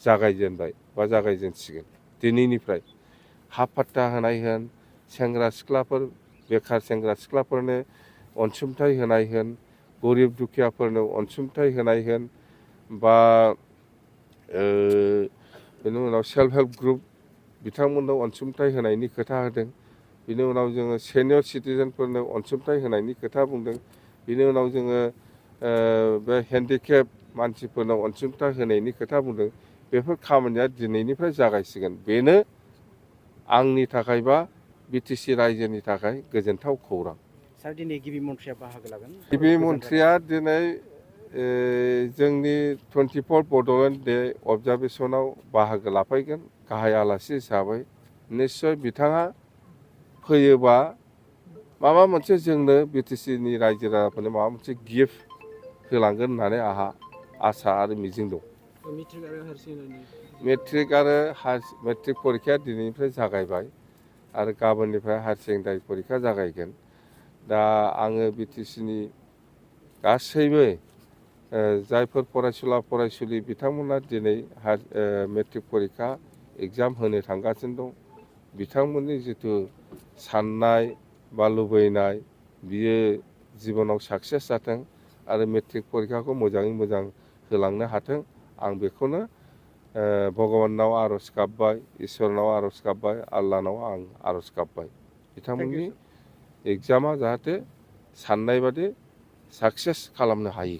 जागायजेनबाय बा जागायजेनसिगोन दिनैनिफ्राय हाफात्ता होनाय होन सेंग्रा सिख्लाफोर बेखार सेंग्रा सिख्लाफोरनो अनसुंथाइ होनाय होन गरिब दुखियाफोरनो अनसुंथाइ होनाय होन बा बेनि उनाव सेल्फ हेल्प ग्रुप बिथांमोननो अनसुंथाइ होनायनि खोथा होदों। बिनि उनाव जोङो सेनियर सिटिजेनफोरनो अनसुंथाइ होनायनि खोथा बुंदों। बिनि उनाव जोङो बे हेन्डिकेप मानसिफोरनो अनसुंथाइ होनायनि खोथा बुंदों। बेफोर खामानिया दिनैनिफ्राय जागायसिगोन। बेनो आंनि थाखाय बा बिटिसि रायजोनि थाखाय गोजोनथाव खौरां। सार दिनै गिबि मन्थ्रिया बाहागो लागोन। गिबि मन्थ्रिया दिनै जोंनि 24 बड'लेण्ड डे अबजारभेसनाव बाहागो लाफैगोन गाहाय आलासि हिसाबै। निस्सय बिथाङा फैयोबा माबा मोनसे जोंनो बिटिसिनि रायजो राजाफोरनो माबा मोनसे गिफ्ट होलांगोन होननानै आंहा आसा आरो मिजिं दं। मेट्रिक परिखाया दिनैनिफ्राय जागायबाय आरो गाबोननिफ्राय हायार सेकेन्डारि परिखा जागायगोन। दा आङो बिटिसिनि गासैबो जायफोर फरायसुला फरायसुलि बिथांमोना दिनै मेट्रिक परिखा एग्जाम होनो थांगासिनो दं बिथांमोननि जिथु साननाय बा लुबैनाय बियो जिबनाव साक्सेस जाथों आरो मेट्रिक परिखाखौ मोजाङै मोजां होलांनो हाथों आं बेखौनो भगबानाव आर'ज गाबबाय इसोरनाव आर'ज गाबबाय आल्लाहनाव आं आर'ज गाबबाय बिथांमोननि एग्जामा जाहाथे साननाय बादि साक्सेस खालामनो हायो।